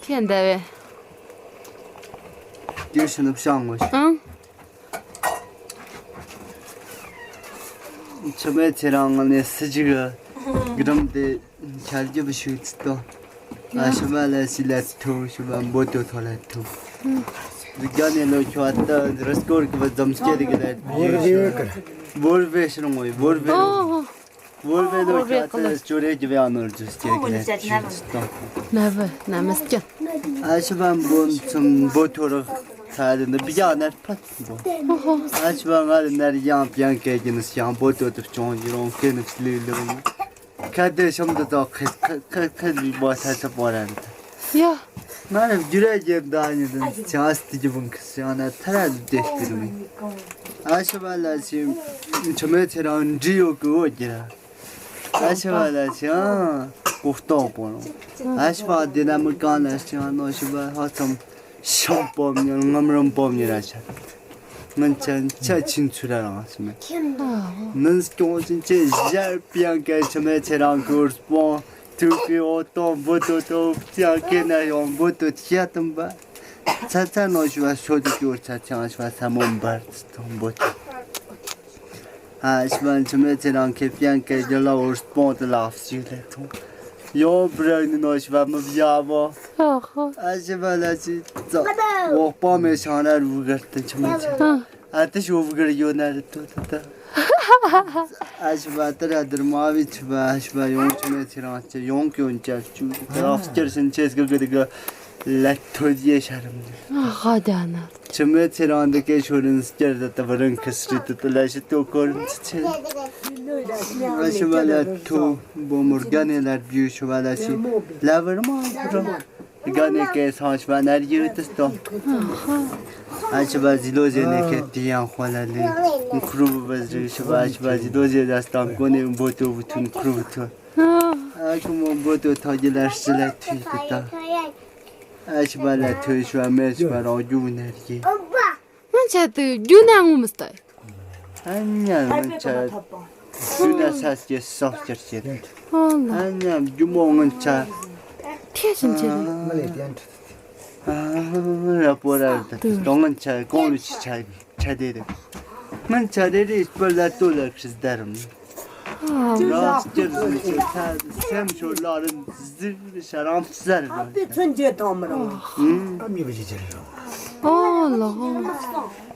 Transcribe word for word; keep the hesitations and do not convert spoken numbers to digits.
ཁྱེད་འདའ་བས། དེར་ཕྱིན་ནུབ་བྱང་ངོ་ཤི། ཨང་། ཆུ་མེད་ཚེ་རང་ངང་ནས་སྲིད་ཇུས་ཀྱི་སྒྲུང་དེ་ཆ་རྒྱུ་བ་ཞིག་ཚིག་དང་། ཨ་ཤི་བ་ལ་སི་ལ་ཐུ་ཤི་བ་འབོ་ཏོ་ཐོ་ལ་ཐུ། རྒྱ་ནས་ལོ་ཁྱོད་ད་རི་སྐོར་གི་བ་འཛོམས་སྐྱེ་རིག་ལ་བོར་བེ་ཤི་རུང་ངོ་བོར་བེ། ཨོ། བོར་བེ་ནོ་ཁྱོད་ད་ཅོ་རེ་གི་བ་ནོར་ཇུ་སྐྱེ་གི་ལ་ཐུ་དང་། ན་བུ་ན་མི་སྐྱོན། ཨ་ཤི་བ་འབོ་ཚུམ་འབོ་ཐོ་རུ་ཚ་རི་ནི་བི་ཡ་ནར་ཕ། ཨ་ཆི་བ་ང་རི་ནར་ཡང་པྱང་སྐད་ཀྱི་ནི་ཞང་པོ་ཏོ་ཏོ་ཅོང་ཡི་རོང་སྐད་ནི་ལི་ལི་ནི། ཁ་དེ་ཤམ་དུ་ཙོག་ཁ་ཁ་ཁ་ཁ་ལི་བ་ས་ས་པོ་ར་ནི། ཡ། ང་རི་རྒྱུ་ར་རྒྱན་ད་ནི་ནི་ཅང་སི་ཏི་ཀྱི་བུང་ཁི་སི་ཡང་ན་ཐ་ར་ལི་དེ་སྤི་རུ་མི། ཨ་ཆི་བ་ལ་ཞི་ཆི་མེ་ཚེ་རང་འདྲི་ཡོད་གི་འོ་རྒྱུ་ར། ཨ་ཆི་བ་ལ་ཞི་ཨ་གོ་རྟོགས་པོ་རུང་། ཨ་ཆི་བ་དེ་ན་མི་གང་ལ་ཞི་ཨ་ནོ་ཞི་བ་ཧ་ཙམ། ཤམ་སྤོབས་ཉེ་རྔམ་རམ་སྤོབས་ཉེ་ར་ཤ། ང་ཆ་ཆ་ཆིན་ཚུ་ར་རང་སི་མེ། ནན་སྐྱོང་ཅིན་ཅེ་ཞར་པྱང་ཀའི་ཆི་མེ་ཚེ་རང་གུར་སྤོང་ཐུག་གི་འོ་ཏོང་བུ་ཏོ་ཏོ་ཅང་ཀེ་ན་ཡོང་བུ་ཏོ་ཅ་ཏམ་པ། ཚ་ཚ་ནོ་ཤུ་བ་ཤོ་ཏུ་ཅོར་ཚ་ཆང་ཤུ་བ་ས་མོ་འབར་ཏོང་བུ་ཏོ། ཨ་ཤི་བན་ཆི་མེ་ཚེ་རང་ཁེ་པྱང་ཀེ་རྒྱ་ལ་འོར་སྤོང་དུ་ལག་ཞིག་ལས་ཐོང་། ཡོ་བྲག་ནི་ནོ་ཤི་བ་མི་བྱ་བོ། ཨ་ཤི་བ་ལ་ཅི་ཙ་འོག་པ་མེ་ཤང་ར་རུ་གར་ཏི་ཆི་མེ་ཚེ། ཨ་ཏི་ཤོ་བུ་གར་ཡོད་ན་རི་ཏོ་ཏི་ཏི། ཨ་ཤི་བ་ཏི་ར་དིར་མ་བི་ཆི་བ་ཨ་ཤི་བ་ཡོང་ཆི་མེ་ཚེ་རང་ཅི་ཡོང་ཀྱོན་ཅ་ཅུ་ཏི་རག་སྐྱར་ཕྱིན་ཆེས་གི་གི་གི་ལ་ཐོ་ཡེ་ཤ་རམ་ནི། ཧ་ད་ན། ཆི་མེ་ཚེ་རང་འདི་ཀའི་ཤོ་རིན་སྐྱར་ད་ཏི་བ་རིན་ཁི་སི་རི་ཏི་ཏི་ལ་ཤི་ཏོ་ཀོ་རིན་ཚེ་ཚེ། ཨ་ཤི་བ་ལ་ཐུ་བོ་མོར་ག་ནེ་ལ་བྱུ་ཤི་བ་ལ་ཤི་ལ་བར་མ་བུ་ར་ག་ནེ་ཀའི་སང་ཤི་བ་ན་རི་ཡུ་ཏི་སྟོ། ཨ་ཤི་བ་ཟི་ལོ་ཟེ་ནེ་ཀའི་ཏི་ཡང་ཧོ་ལ་ལི་ཁུ་རུ་བུ་བ་ཟི་ཤི་བ་ཨ་ཤི་བ་ཟི་ལོ་ཟེ་ཟ་སྟམ་གོ་ནེ་བོ་ཏོ་བུ་ཐུན་ཁུ་རུ་བུ་ཐུ། ཨ་ཁུ་མོ་བོ་ཏོ་ཐོ་གི་ལ་ཤི་ལ་ཐུ་ཏི་ཏ། ཨ་ཤི་བ་ལ་ཐོས་ཤི་བ་མེ་ཤི་བ་རང་རྒྱུ་ན་རི། སྔོན་ཆད་དུ་རྒྱུ་ན་ངོ་མི་ལྟ། ཨ་ཉ་སྔོན་ཆད་རྒྱུ་ན་ས་སྐྱེ་སོག་སྐྱེར་སྐྱེ། ཨོ་ལ། ཨ་ཉ་རྒྱུ་མོ་སྔོན་ཆད་ཁྱེད་བཞིན་ཆེ་རེད། ཨ་ར་པོ་ར་དུ་སྔོན་ཆད་གོང་ལུ་ཆི་ཆ་ཆ་དེ་རེད། སྔོན་ཆད་རེ་རེ་སྤུ་ལ་ལྟོ་ལ་ཁྲིད་ཟླ་རམ། ཨ་ར་སྐྱེར་ཟིན་ཆེ་ཚ་སེམས་ཤོར་ལ་རིན་ཟིག་ཤ་རང་ཟར་ར། ཨ་པེ་ཚུན་ཇེ་ཐང་མི་རང་། ཨ་མི་བ་ཅི་ཅི་རེད་རོ། ཨོ་ལ་ཧོ།